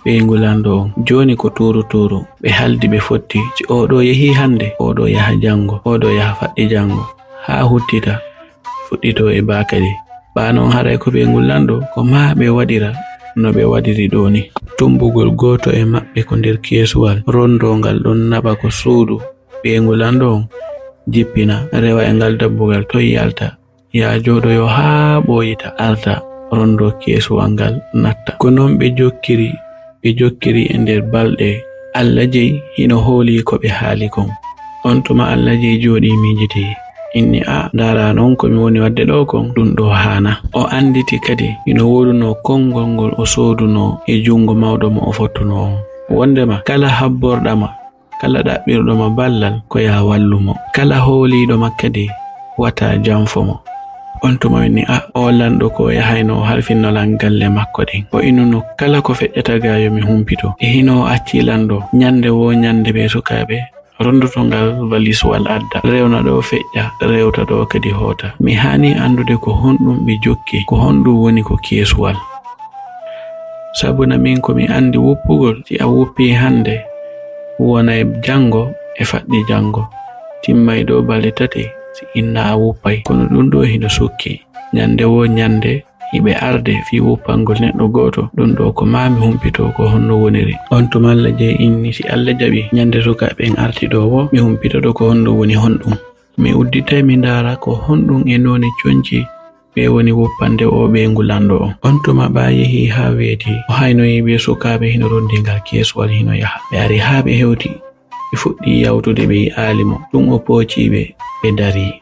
ɓeyngu lanɗo on. Jooni ko tuuru tuuru. Ɓe haldi ɓe fotti. Si oo ɗoo yehii hannde, oo ɗoo yaha janngo, oo ɗoo yaha faɗɗi janngo. Haa huttita, fuɗɗitoo e baa kadi. Ɓaa non haray ko ɓeyngu lanɗo, ko maa ɓe waɗira no ɓe waɗiri ɗoo ni. Tummbugol gooto e maɓɓe ko nder keesuwal, rondoo ngal ɗon naɓa ko suudu ɓeyngu lanɗo on, jippina, rewa e ngal dambugal ton yalta, yaa jooɗoyoo haa ɓooyita, arta, rondoo keesuwal ngal, natta. Ko non ɓe jokkiri, ɓe jokkiri e nder balɗe. Alla jeyi hino hoolii ko ɓe haali kon. On tuma Alla jeyi jooɗii miijitii. Inni, a, ndaaraa non ko mi woni waɗde ɗoo kon, ɗun ɗoo haanaa. O annditi kadi hino woodunoo konngol ngol o soodunoo e junngo mawɗo mo o fottunoo on. Wonndema kala habborɗama, kala ɗaɓɓirɗoma ballal, ko yaa wallu mo. Kala hooliiɗoma kadi, wata janfo mo. On tuma o inni, a, oo lanɗo ko o yahayno o halfinno lan galle makko ɗen. O innuno kala ko feƴƴata gaa yo mi humpito. E hino o accii lan ɗoo. Ñannde woo ñannde ɓee sukaaɓe rondoto ngal waliswal adda. Rewna ɗoo feƴƴa, rewta ɗoo kadi hoota. Mi haani anndude ko honɗun ɓe jokki, ko honɗun woni ko keesuwal. Sabuna min ko mi anndi wuppugol, si a wuppii hannde, wonay janngo e faɗɗi janngo. Timmay ɗoo balɗe tati, si inna a wuppay. Kono ɗun ɗoo hino sukki. Ñannde woo ñannde, hiɓe arde fii wuppangol neɗɗo gooto. Ɗun ɗoo ko maa mi humpitoo ko honno woniri. On tuma Alla jeyi inni, si Alla jaɓii, ñannde sukaaɓe ɓen arti ɗoo woo, mi humpitoto ko honno woni honɗun. Mi udditay mi ndaara ko honɗun e noone conci ɓe woni wuppande oo ɓeyngu lanɗo on. On tuma ɓaa yehii haa weetii, o haynoyii ɓee sukaaɓe hino rondi ngal keesuwal hino yaha. Ɓe ari haa ɓe hewti, ɓe fuɗɗii yawtude, ɓe yi'aali mo. Tun o poocii ɓe, ɓe darii.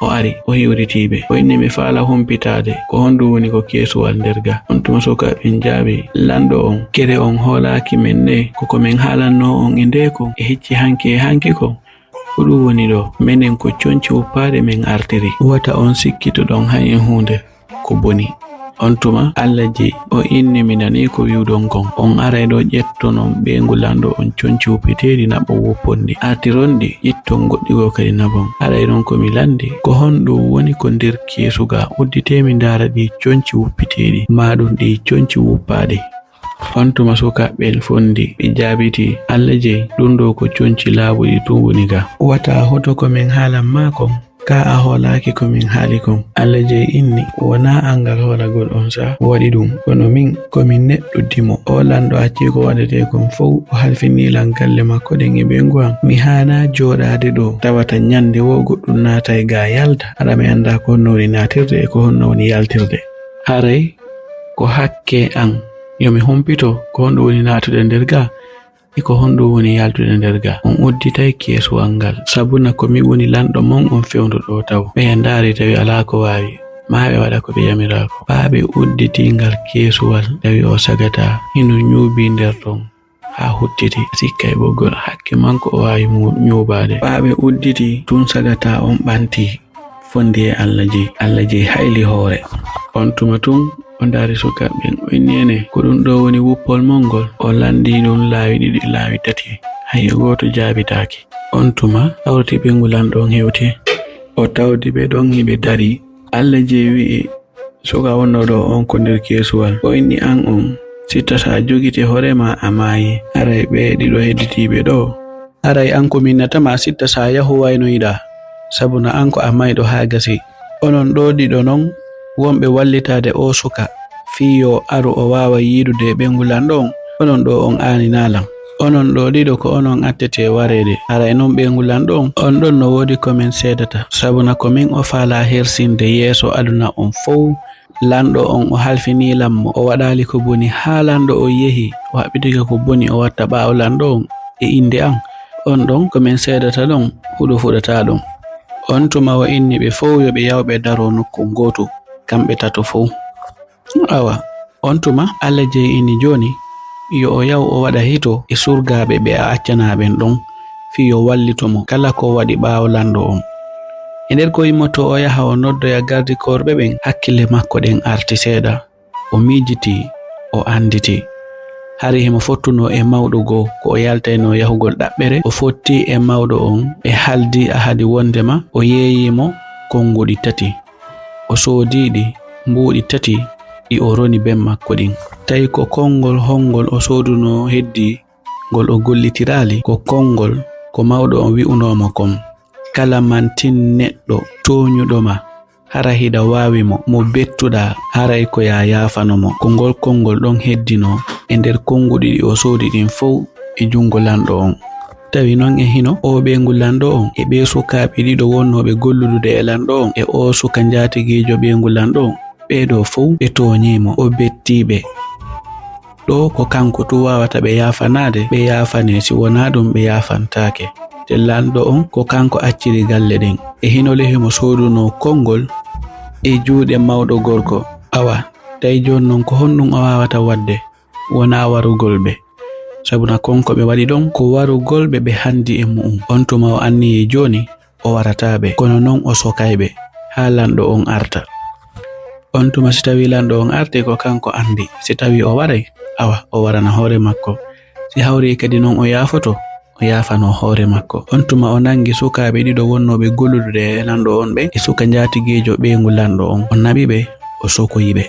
O ari, o hiwritii ɓe. O inni, mi faala humpitaade, ko honɗun woni ko keesuwal nder gaa? On tuma sukaaɓe ɓen jaabii, lanɗo on, kere on hoolaaki men ne, ko ko men haalannoo on e ndee kon, e hecci hanki e hanki kon? Ko ɗun woni ɗoo, menen ko conci wuppaaɗe men artiri. Wata on sikkito ɗon hay e huunde ko boni. On tuma Alla jeyi, o inni, mi nanii ko wi'uɗon kon. On aray ɗoo ƴettonon ɓeyngu lanɗo on conci wuppiteeɗi naɓon wuppon ɗi. Artiron ɗi, ƴetton goɗɗi goo kadi naɓon. Haray non ko mi lanndii, ko honɗun woni ko nder keesu gaa? Udditee mi ndaara ɗii conci wuppiteeɗi, maa ɗun ɗii conci wuppaaɗi. On tuma sukaaɓe ɓen fonndii, ɓe jaabitii, Alla jeyi, ɗun ɗoo ko conci laaɓuɗi tun woni gaa. Wata hoto ko men haalan maa kon, Ka a hoolaaki ko min haali kon. Alla Jeyi inni, wonaa an ngal hoolagol on sa waɗi ɗum, kono min, ko min neɗɗo dimo. O lanɗo accii ko waɗetee kon fow, o halfinii lan galle makko ɗen e ɓeyngu an. Mi haanaa jooɗaade ɗoo, tawata ñande woo goɗɗum naatay gaa yalta, hara mi anndaa ko honno woni naatirde e ko honno woni yaltirde. Haray ko hakke an, yo mi humpito ko honɗum woni naatude nder gaa, e ko honɗum woni yaltude nder gaa. On udditay keesuwal ngal, sabuna ko mi woni lanɗo mon on fewndo ɗoo taw. Ɓeya ndaari tawi alaa ko waawi, maa ɓe waɗa ko ɓe yamiraako. Faa ɓe udditii ngal keesuwal, tawi o sagataa hino ñuubii nder ton haa huttiti, sikkay ɓoggol hakke makko o waawi mu-, ñuubaade. Faa ɓe udditii, tun sagataa on ɓantii. Fondi e Alla Jeyi. Alla Jeyi hayli hoore. On tuma tun, o ndaari sukaaɓe ɓen, o inni, enee, ko ɗum ɗoo woni wuppol mon ngol? O lanndii ɗum laawi ɗiɗi, laawi tati. Hay e gooto jaabitaaki. On tuma, hawti ɓeyngu lanɗo on hewti. O tawdi ɓe ɗon hiɓe darii. Alla Jeyi wi'i, suka wonɗo ɗoo on ko nder keesuwal. O inni, an on, si tawaa a jogiti hoore maa a maayii, haray ɓee ɗiɗo hedditiiɓe ɗoo. Haray an ko minnata ma sitta sa yahu waynoyiɗaa, sabuna an ko a mayɗo haa gasi. Onon ɗoo ɗiɗo non wonɓe wallitaade oo suka, fii yo aru o waawa yiidude e ɓeyngu lanɗo on, onon ɗoo on aaninaa lan. Onon ɗoo ɗiɗo ko onon attetee wareede. Haray non ɓeyngu lanɗo on, on ɗon no woodi ko min seedata, sabuna ko min o faalaa hersinde yeeso aduna on fow. Lanɗo on o halfinii lan mo, o waɗaali ko boni haa lanɗo on yehi, o haɓɓitike ko boni o watta ɓaawo lanɗo on e innde an. On ɗon ko min seedata ɗon, huɗo fuɗata ɗon. On tuma o inni ɓe fow yo ɓe yaw ɓe daroo nokku ngootu, kamɓe tato fow. Awa, on tuma Alla Jeyi inni jooni, yo o yaw o waɗa hito e surgaaɓe ɓe a accanaa ɓen ɗon, fii yo wallito mo kala ko waɗi ɓaawo lanɗo on. E nder ko immotoo o yaha o noddoya gardikoorɓe ɓen, hakkille makko ɗen arti seeɗa. O miijitii, o annditi. Hari himo fottunoo e mawɗo goo ko o yaltaynoo yahugol ɗaɓɓere. O fotti e mawɗo on, ɓe haaldi ahadi wonndema o yeeyii mo konnguɗi tati. O soodii ɗi mbuuɗi tati, ɗi o roni ben makko ɗin. Tawi ko konngol honngol o soodunoo heddii, ngol o gollitiraali, ko konngol ko mawɗo on wi'unoo mo kon. Kala mantin neɗɗo tooñuɗo ma, hara hiɗa waawi mo, mo bettuɗaa, haray ko yaa yaafano mo. Ko ngol konngol ɗon heddinoo e nder konnguɗi ɗi o soodi ɗin fow e junngo lanɗo on. Tawi non e hino oo ɓeyngu lanɗo on e ɓee sukaaɓe ɗiɗo wonnooɓe golludude e lanɗo on e oo suka njaatigiijo ɓeyngu lanɗo on, ɓee ɗoo fow ɓe tooñii mo, o bettii ɓe. Ɗoo ko kanko tun waawata ɓe yaafanaade, ɓe yaafanee, si wonaa ɗun ɓe yaafantaake. Te lanɗo on ko kanko acciri galle ɗen. E hino le himo soodunoo konngol e juuɗe mawɗo gorko. Awa, tawi jooni non ko honɗun o waawata waɗde? Wonaa warugol ɓe. Sabuna kon ko ɓe waɗi ɗon, ko warugol ɓe ɓe hanndi e mu'un. On tuma o anniyii jooni, o warataa ɓe, kono non o sokay ɓe, haa lanɗo on arta. On tuma si tawii lanɗo on artii, ko kanko anndi. Si tawii o waray, awa, o warana hoore makko. Si hawrii kadi non o yaafoto, o yaafanoo hoore makko. On tuma o nanngi sukaaɓe ɗiɗo wonnooɓe golludude e lanɗo on ɓen, e suka njaatigiijo ɓeyngu lanɗo on. O naɓi ɓe, o sokoyi ɓe.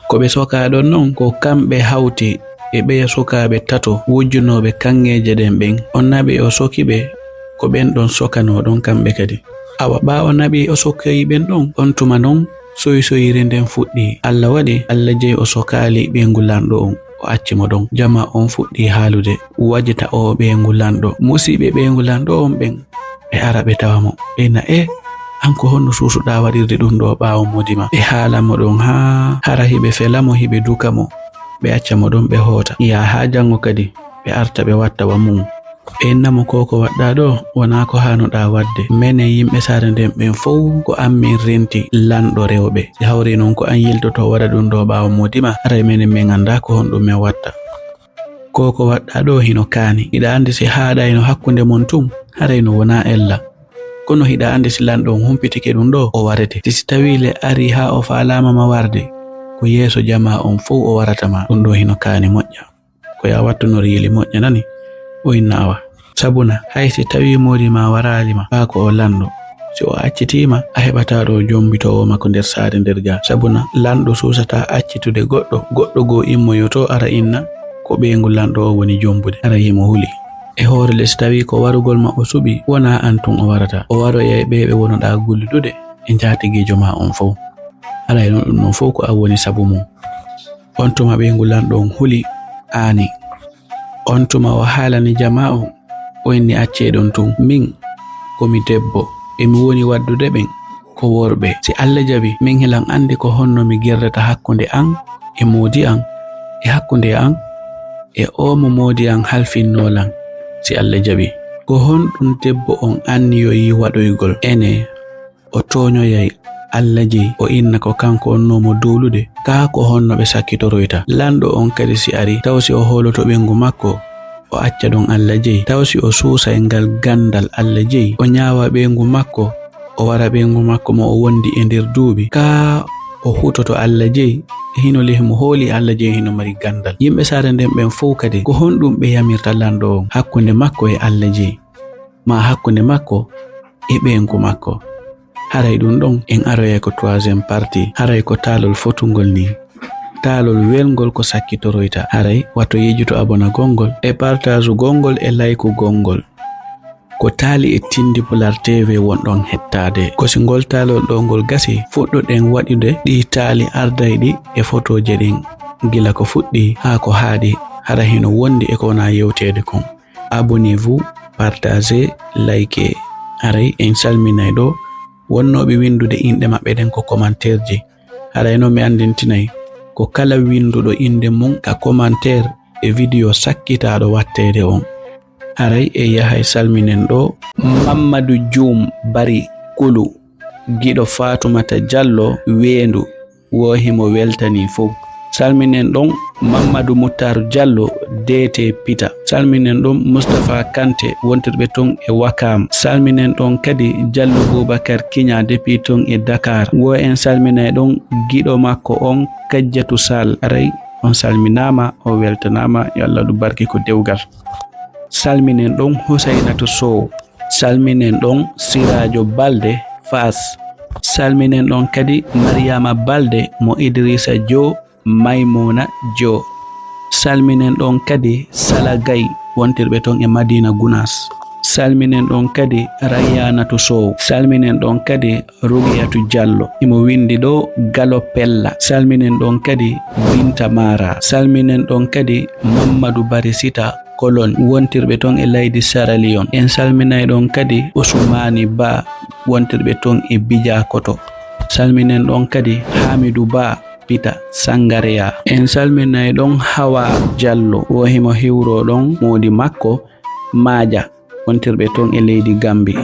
Ko ɓe sokaa ɗon non, ko kamɓe hawti e ɓeya sukaaɓe tato wujjunooɓe kaŋŋeeje ɗen ɓen. O naɓi o soki ɓe, ko ɓen ɗon sokanoo ɗon kamɓe kadi. Awa ɓaa o naɓi o sokoyi ɓen ɗon, on tuma non soysoyire nden fuɗɗii. Alla waɗi, Alla jeyi o sokaali ɓeyngu lanɗo on, o acci mo ɗon. Jamaa on fuɗɗii haalude, wajata oo ɓeyngu lanɗo. Musiɓɓe ɓeyngu lanɗo on ɓen, ɓe ara ɓe tawa mo. Ɓe na, e, an ko honno suusuɗaa waɗirde ɗun ɗoo ɓaawo moodi ma? Ɓe haala mo ɗon haa hara hiɓe fela mo, hiɓe duka mo. Ɓe acca mo ɗon, ɓe hoota. Yaa haa jango kadi, ɓe arta ɓe watta wa mu'un. Ɓe inna mo, ko ko waɗɗaa ɗoo, wonaa ko haanuɗaa waɗde. Menen yimɓe saare nden ɓen fow, ko an min renti lanɗo rewɓe. Si hawrii non ko an yiltotoo waɗa ɗun ɗoo ɓaawo moodi ma, haray menen min anndaa ko honɗun min watta. Ko ko waɗɗaa ɗoo hino kaani. Hiɗa anndi si haaɗayno hakkunde mon tun, haray no wonaa ella. Kono hiɗa anndi si lanɗo on humpitike ɗun ɗoo, o warete. Te si tawii le arii haa o faalaama ma warde, ko yeeso jamaa on fow o warata ma. Ɗun ɗoo hino kaani moƴƴa. Ko yaa wattu no riili moƴƴa nani? O inna awa. Sabuna, hay si tawii moodi ma waraali ma, ɓaa ko o lanɗo. Si o accitii ma, a heɓataa ɗoo jombitoowo ma ko nder saare nder gaa. Sabuna, lanɗo suusataa accitude goɗɗo, goɗɗo goo immoyotoo ara inna ko ɓeyngu lanɗo on woni jombude. Haray himo huli. E hoore ley, si tawii ko warugol ma o suɓii, wonaa aan tun o warata. O waroyay ɓee ɓe wonoɗaa gollidude e njaatigiijo maa on fow. Haray non ɗum ɗon fow ko an woni sabu mum. On tuma ɓeyngu lanɗo on huli, aani. On tuma o haalani jamaa on, o inni, "Accee ɗon tun. Min, ko mi debbo, e mi woni waddude ɓen ko worɓe. Si Alla jaɓi, min hilan anndi ko honno mi gerdata hakkunde an e moodi an, e hakkunde an e oo mo moodi an halfinnoo lan, si Alla jaɓi." Ko honɗum debbo on anniyoyii waɗoygol? Enee, o tooñoyay Alla jeyi, o inna ko kanko wonnoo mo dowlude? Kaa ko honno ɓe sakkitoroyta? Lanɗo on kadi si arii, taw si o hooloto ɓeyngu makko, o acca ɗon Alla jeyi? Taw si o suusay ngal ganndal Alla jeyi, o ñaawa ɓeyngu makko, o wara ɓeyngu makko mo o wondi e nder duuɓi? Kaa o hutoto Alla jeyi, hino lehi mo hoolii Alla jeyi hino mari ganndal? Yimɓe saare nden ɓen fow kadi, ko honɗum ɓe yamirta lanɗo on hakkunde makko e Alla jeyi, maa hakkunde makko e ɓeyngu makko? Haray ɗum ɗon, en aroyay ko troisième partie. Haray ko taalol fotungol nii. Taalol welngol ko sakkitoroyta. Haray wato yejuto abonagol ngol, e partageugol ngol, e laykugol ngol. Ko taali e Tindi Pulaar T V wonɗon hettaade. Ko si ngol taalol ɗoo ngol gasii, fuɗɗoɗen waɗude ɗii taali ardayɗi e fotooje ɗin, gila ko fuɗɗii haa ko haaɗi, hara hino wondi e ko wonaa yewteede kon. Abonnez-vous, partagez, likez. Haray en salminay ɗoo wonnooɓe winndude inɗe maɓɓe ɗen ko commentaire ji. Haray non mi anndintinay ko kala winnduɗo innde mum ka commentaire e video sakkitaaɗo watteede on. Haray en yahay, salminen ɗoo Mammadu Juum Bari Kulu, giɗo Faatumata Jallo Weendu, wo himo weltanii fow. Salminen ɗon Mammadu Muttaaru Jallo, D T Pita. Salminen ɗon Mustapha Kante, wontirɓe ton e Wakaam. Salminen ɗon kadi Jallo Bubakar Kiña, depuis ton e Dakar. Wo en salminay ɗon giɗo makko on, Kajjatu Sall. Haray on salminaama, on weltanaama, yo Allah waɗu barke ko dewgal. Salminen ɗon Husaynatu Sow. Salminen ɗon Siraajo Balde, Faas. Salminen ɗon kadi Mariyaama Balde mo Idriisa Joo, Maymuuna Joo. Salminen ɗon kadi Sala Gay, wontirɓe ton e Madiina Gunaas. Salminen ɗon kadi Rayyaanatu Sow. Salminen ɗon kadi Rugiyatu Jallo, himo winndi ɗoo Galo Pella. Salminen ɗon kadi Binta Mara. Salminen ɗon kadi Mammadu Bari Sita Kolon, wontirɓe ton e laydi Sierra Leone. En salminay ɗon kadi Usmaani Ba, wontirɓe ton e Bijakoto. Salminen ɗon kadi Hamidu Ba Pita Sangareya. En salminay ɗon Hawa Jallo, wo himo hiwroo ɗon moodi makko Maaja, wontirɓe ton e leydi Gambi.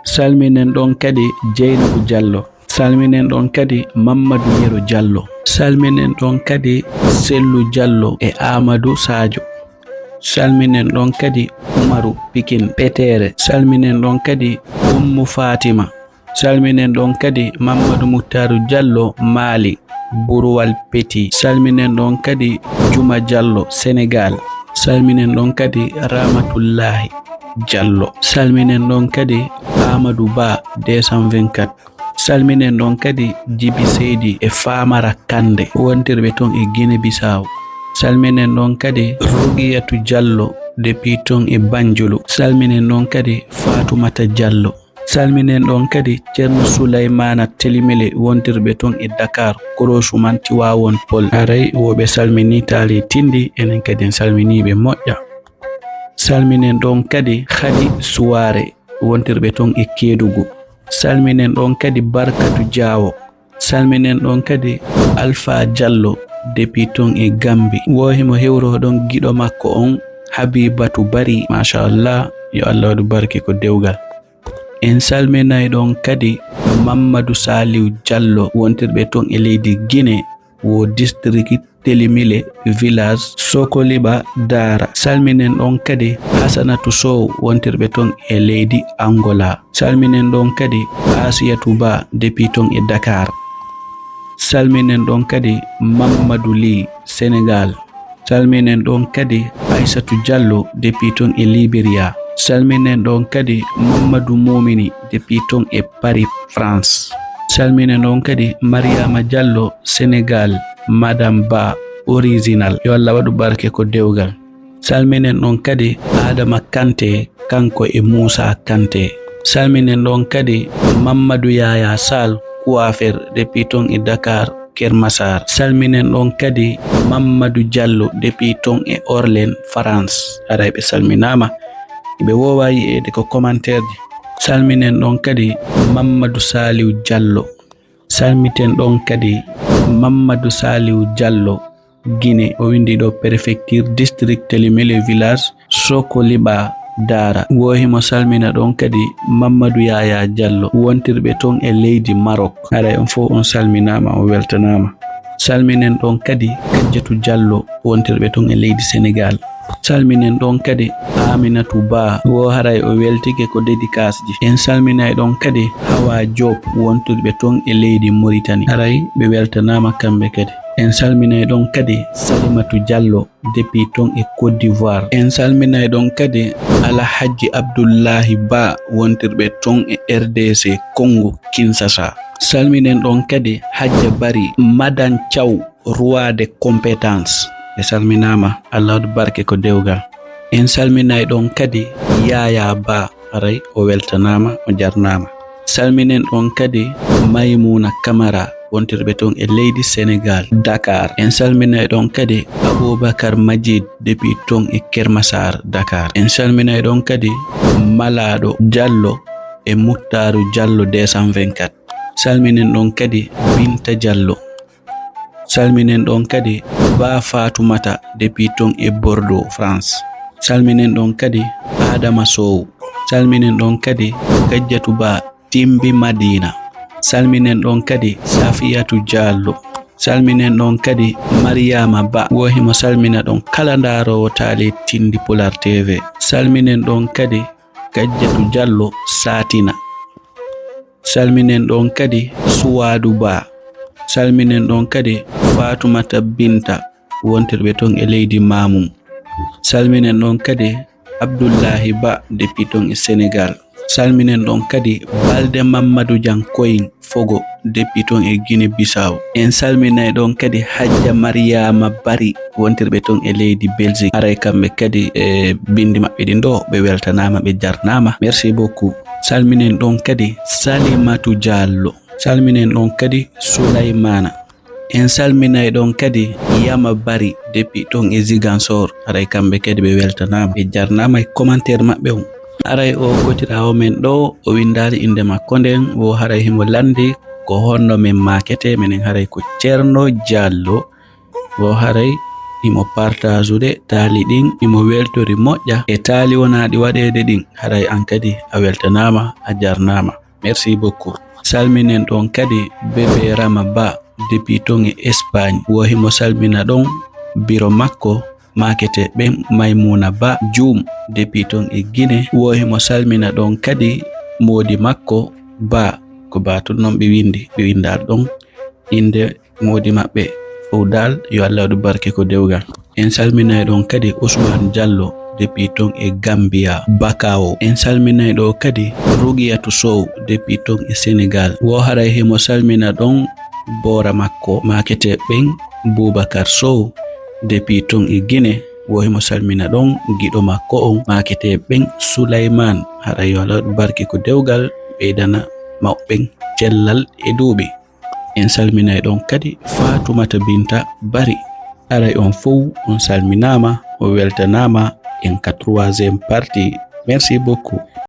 Salminen ɗon kadi Jeynabu Jallo. Salminen ɗon kadi Mammadu Yero Jallo. Salminen ɗon kadi Sellu Jallo e Aamadu Saajo. Salminen ɗon kadi Umaru Pikin Peteere. Salminen ɗon kadi Ummu Faatima. Salminen ɗon kadi Mammadu Muttaaru Jallo Maali, Buruwal Peti. Salminen ɗon kadi Juma Jallo, Senegaal. Salminen ɗon kadi Ramatullaahi Jallo. Salminen ɗon kadi Aamadu Ba, deux cent vingt-quatre. Salminen ɗon kadi Jibi Seydi e Faamara Kande, wontirɓe ton e Gine Bisaaw. Salminen ɗon kadi Rugiyatu Jallo, depuis ton e Banjulu. Salminen ɗon kadi Faatumata Jallo. Salminen ɗon kadi Ceerno Sulaymaana Telimele, wontirɓe ton e Dakar, Koroosu man Tiwaawon Pol. Haray wo ɓe salminii taali tindi, enen kadi en salminii ɓe moƴƴa. Salminen ɗon kadi Khady Suwaare, wontirɓe ton e Keedugu. Salminen ɗon kadi Barkatu Jaawo. Salminen ɗon kadi Alfa Jallo, depuis ton e Gambi. Wo himo hewroo ɗon giɗo makko on, Habibatu Bari. Machallah, yo Allah waɗu barke ko dewgal. En salminay ɗon kadi Mammadu Saliw Jallo, wontirɓe ton e leydi Gine, wo district Telimile, village Sokoliba Daara. Salminen ɗon kadi Hasanatu Sow, wontirɓe ton e leydi Angola. Salminen ɗon kadi Asiyatu Ba, depuis ton e Dakar. Salminen ɗon kadi Mammadu Ly, Senegal. Salminen ɗon kadi Aysatu Jallo, depuis ton e Liberia. Salminen ɗon kadi Mammadu Mumini, depuis ton e Paris, France. Salminen ɗon kadi Mariama Jallo, Senegal, Madame Ba Original. Yo Allah waɗu barke ko dewgal. Salminen ɗon kadi Adama Kante, kanko e Muusa Kante. Salminen ɗon kadi Mammadu Yaya Sall, coiffeur, depuis ton e Dakar, Kermasar. Salminen ɗon kadi Mammadu Diallo, depuis ton e Orléans, France. Haray ɓe salminaama. Ɓe woowa yi'eede ko commentaire ji. Salminen ɗon kadi Mammadu Saliou Diallo. Salmiten ɗon kadi Mammadu Saliou Diallo, Guinée. O windi ɗo préfecture, district, Telimiele village, Sokoliba Dara. Wo himo salmina ɗon kadi Mammadu Yaya Diallo, wontirɓe ton e leydi Maroc. Haray on fof on salminaama, on weltanaama. Salminen ɗon kadi Kajjatu Diallo, wontirɓe ton e leydi Sénégal. Salminen ɗon kadi Aminatu Ba, wo haray o weltike ko dédicace ji. En salminay ɗon kadi Hawa Diop, wontirɓe ton e leydi Mauritanie. Haray ɓe weltanaama kamɓe kadi. En salminay ɗon kadi Salimatu Diallo, depuis ton e Côte d'Ivoire. En salminay ɗon kadi Alhajji Abdullahi Ba, wontirɓe ton e R D C Congo, Kinshasa. Salminen ɗon kadi Hajja Bari, Madan Thiaw, roi de compétence. Ɓe salminaama, Allah waɗu barke ko dewgal. En salminay ɗon kadi Yaya Ba, haray o weltanaama, o jarnaama. Salminen ɗon kadi Maymuna Kamara, wontirɓe ton e leydi Sénégal, Dakar. En salminay ɗon kadi Aboubacar Majid, depuis ton e Kermasar, Dakar. En salminay ɗon kadi Malaaɗo Diallo e Muttaaru Diallo deux cent vingt-quatre. Salminen ɗon kadi Binta Diallo. Salminen ɗon kadi Ba Fatumata, depuis ton e Bordeaux, France. Salminen ɗon kadi Adama Sow. Salminen ɗon kadi Kajjatu Ba, Timbi Madina. Salminen ɗon kadi Safiyatu Diallo. Salminen ɗon kadi Mariama Ba. Wo himo salmina ɗon kala ndaaroowo taali Tindi Pular T V. Salminen ɗon kadi Kajjatu Diallo Satina. Salminen ɗon kadi Suwaadu Ba. Salminen ɗon kadi Fatumata Binta, wontirɓe ton e leydi Mamum. Salminen ɗon kadi Abdullahi Ba, depuis ton e Sénégal. Salminen ɗon kadi Balde Mammadu Jan Koyin Fogo, depuis ton e Guinée Bissau. En salminay ɗon kadi Hajja Mariama Bari, wontirɓe ton e leydi Belgique. Haray kamɓe kadi e bindi maɓɓe ɗin ɗo, ɓe weltanaama, ɓe jarnaama. Merci beaucoup. Salminen ɗon kadi Salimatu Diallo. Salminen ɗon kadi Sulaymana. En salminay ɗon kadi Yama Bari, depuis ton e Ziguinchor. Haray kamɓe kadi ɓe weltanaama, ɓe jarnaama e commentaire maɓɓe on. Haray o kotiraawo men ɗo, o windaali innde makko nden, wo haray himo lanndi ko honno men maakete, menen haray ko Ceerno Diallo. Wo haray himo partageude taali ɗin, himo weltori moƴƴa e taali wonaaɗi waɗeede ɗin. Haray an kadi a weltanaama, a jarnaama. Merci beaucoup. Salminen ɗon kadi Bébé Rama Ba, depuis ton e Espagne. Wo himo salmina ɗon biro makko maakete ɓen, Maymuna Ba Juum, depuis ton e Guinée. Wo himo salmina ɗon kadi moodi makko Ba, ko Ba tun non ɓe windi, ɓe windaali ɗon innde moodi maɓɓe fow dal, yo Allah waɗu barke ko dewgal. En salminay ɗon kadi Ousmane Diallo, depuis ton e Gambia, Bakawo. En salminay ɗo kadi Rugiyatu Sow, depuis ton e Sénégal. Wo haray himo salmina ɗon boora makko maakete ɓen, Boubacar Sow, depuis ton e Guinée. Wo himo salmina ɗon giɗo makko on maakete ɓen, Souleymane. Haray yo Allah waɗu barke ko dewgal, ɓeydana mawɓe ɓen cellal e duuɓi. En salminay ɗon kadi Fatumata Binta Bari. Haray on fow on salminaama, on weltanaama en ka troisième partie. Merci beaucoup.